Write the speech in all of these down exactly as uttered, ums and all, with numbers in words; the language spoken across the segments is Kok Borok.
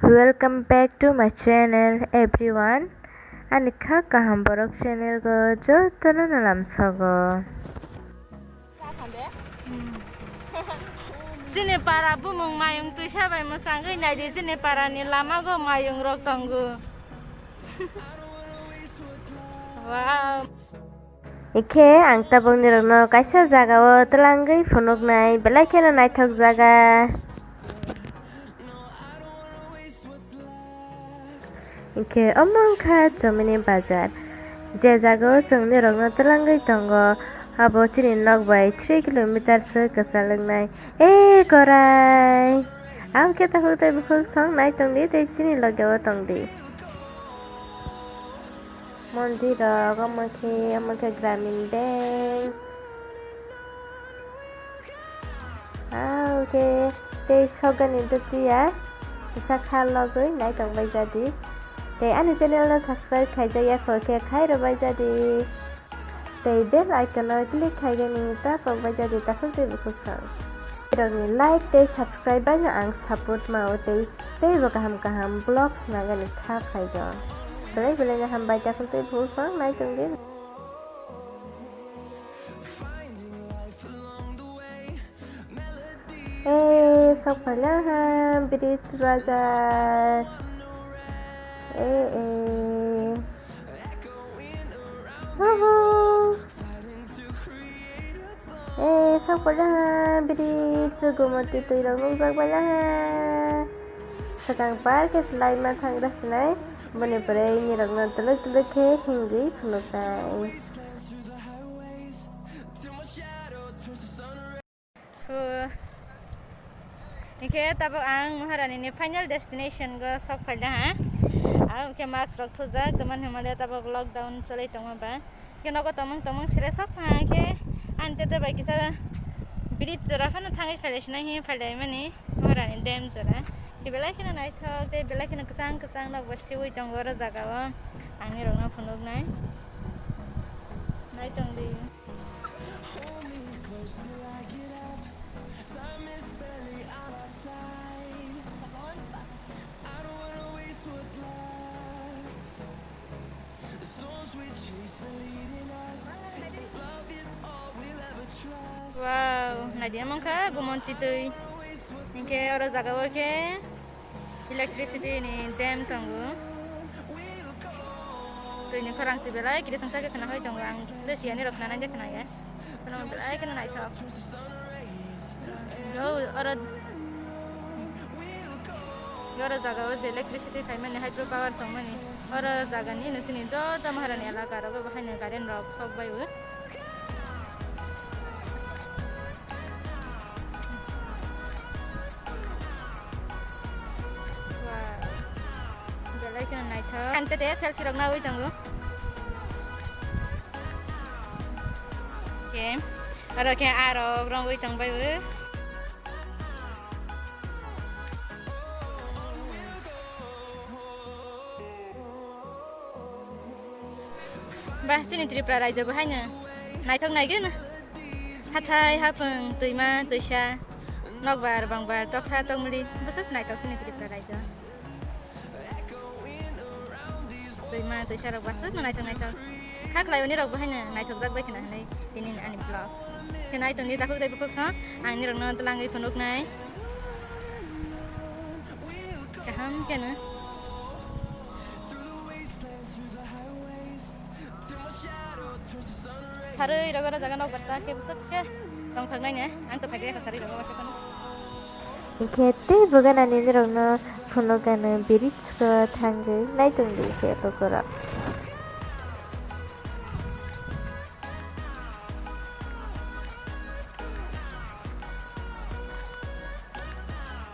Welcome back to my channel everyone. Ani kha kaham borok channel go jotono no lamsogo. Chini para bumung mayung twisa bai mwsangwi naidi, chini para ni lama go mayung rok tongo. Wow. Ikhe ang tabuk nirokno kaisa jagao twlangwi phunuknai, belai kheno naithok jaga. Ikhe omo wngkha chomini bazar, je jagao chwng nirokno twlangwi tongo, abo chini nok bai three kilometer se kwchal wngnai. E korai! Abokhe takhuk tei bukhuk song nai tongdi tei chini logeo tongdi. Mondirok, omo khe, omo khe Gramin Bank. Ah, oke, tei sokgani dutiya, kisa kha logwi nai tong bai jadi. Tei ani channel no subscribe khaijak ya kho khe khai rw bai jadi. Tei bell icon no click khaigani ta kok bai jadi takhuk tei bukhuk song. Rokni like tei subscribe bai no ang support mao tei teibo kaham kaham vlogs nagani kha khlaigo. Belai belai no hambai takhuk tei bukhuk song nai tongdi. Eh, sok phaila ha, bridge bazar. Eh, eh. Huhu. Eh, sok phaila ha, bridge, gumoti twi rok nukjak phaila ha. Swkang par khe slai ma thangra sinai. Boni pore nirokno tuluk tuluk khe hingwi phunuknai. So, hinkhe tabuk ang Maharani ni final destination go sok phaila ha. Ang khe mask rok thujak, tamani hwnmale tabuk lockdown cholai tongo ba. Khe nogo tongmung tongmung sere sok pha khe ang tete bai kisa bridge jora phano thangwi phailai sinai hi phailai mani Maharani dam jora. Khe belai kheno naithok tei belai kheno kwchang kwchang nok bo siwi tongo oro jaga o. Ang nirokno phunuknai. Naitongdi. Wow, naidi omo wngkha Gumonti twi. Hinkhe oro jaga o khe electricity ni dam tongo. Twi ni khorang twi belai kiri songsa khe khna hoi tongo. Ang le siyani rok khna nai de khna ya. Kono belai kheno naithok. Yo, oro, oro jaga o je electricity khaimani, hydro power tongmani, oro jaga ni no chini joto Maharani elaka rogo bo haino current rok sok bai o. Wow. Belai kheno naithok. Ang tete selfie rok nawi tongo. Oke. Oro khe arok rongwi tong bai o. Ba, chini Tripura raijo bo haino naithok nai gana. Hathai, haphwng, twima, twisa, nokbar, bangbar, toksa, tokmili, bwswk naithok chini Tripura raijo. Twima, twisa rok bwswk no naithok naithok. Kha khlai oni rok bo haino naithok jak bai khna hinwi tini ani vlog. Khe nai tongdi takhuk tei bukhuk song, ang nirok no twlangwi phunuk nai. Kaham kheno. Sarwi rogo rojaga nok barsa khe bwswk khe tongthok naina, ang to phaijakha sarwi rogo barsa phano. Hinkhe tei buganani nirokno phunukgano bridge-o thangwi naitongdi khe lukurok.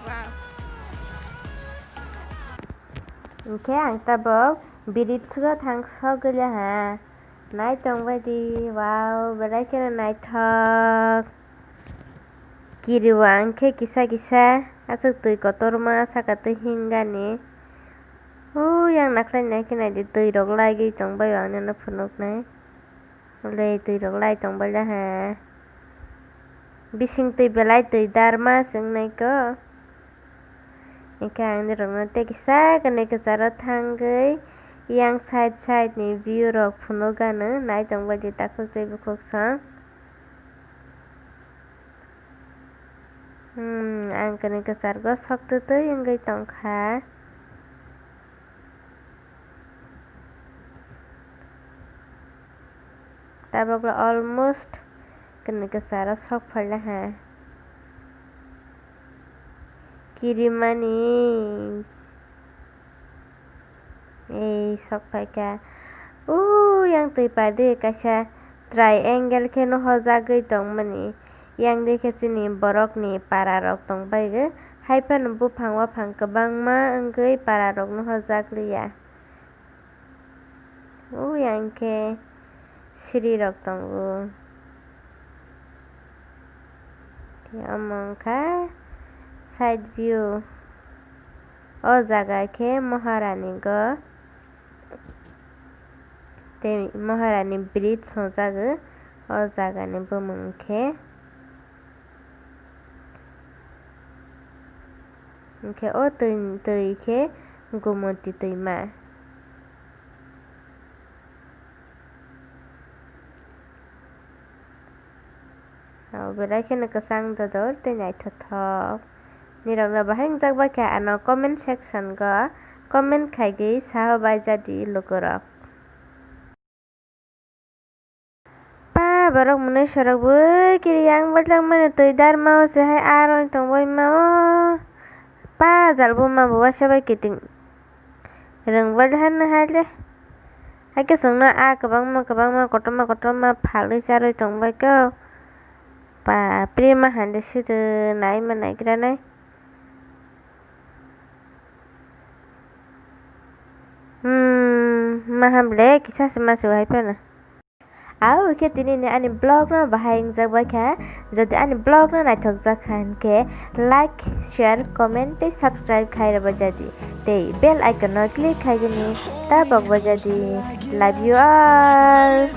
Wow. Hinkhe ang tabok bridge-o thang sogwili ha. Naitong baidi, wow, belai kheno naithok. Kiriwo ang khe kisa kisa, aswk twi kotorma saka twi hingani. Ui, ang nakhwlai naikhe naidi, twi rok laigwi tongbai o ang nino phunuknai. Ule twi rok lai tongbai laha. Bising twi belai twi darma se wngnaikho. Hingke ang nirokno tei kisa kwnwi kwcharo thangwi yang side side ni view rok phunukgano, nai tongbaidi takhuk tei bukhuk song. Hmm, ang kwnwi kwchargo sok twtwi wngwi tongkha. Tabukle almost kwnwi kwcharo sok phaila ha. Kirimani. Ei, sok phaikha. Uyang twi padi kaisa triangle khe no hojagwi tongmani. Yang dikhe chini borokni para rok tongbaio. Haiphano buphang waphang kwbangma wngwi para rok no hojak liya. Uyang khe siri rok tongo. Omo wngkha side view. O jaga khe Maharani go tei Maharani bridge songjago. O jaga ni bumung khe, hingkhe o twi, twi khe Gumoti twima. O belai kheno kwchang dodor tei naithothok. Nirokno bahai wngjak bai khe ano comment section o comment khaigwi saho bai jadi lukurok. Pa borok mwnwi sorok bui kiri yang bwlak mani twi dar ma o se hai aro tongbai ma o. Pa jal buma bo waisa bai kiting. Rwngbail hano hai le. Hai khe chwngno a kwbangma kwbangma kotorma kotorma phalwi charwi tongbaikho. Bapre, ma hande side naima naigra nai. Hmm, ma hamle kisa se ma se hai phano. Abo khe tini ni ani vlog no bahai wngjak bai kha. Jodi ani vlog no naithok jak kha hinkhe like, share, comment tei subscribe khai rwbaijadi tei bell icon no click khai gini tabok baijadi. Love you all.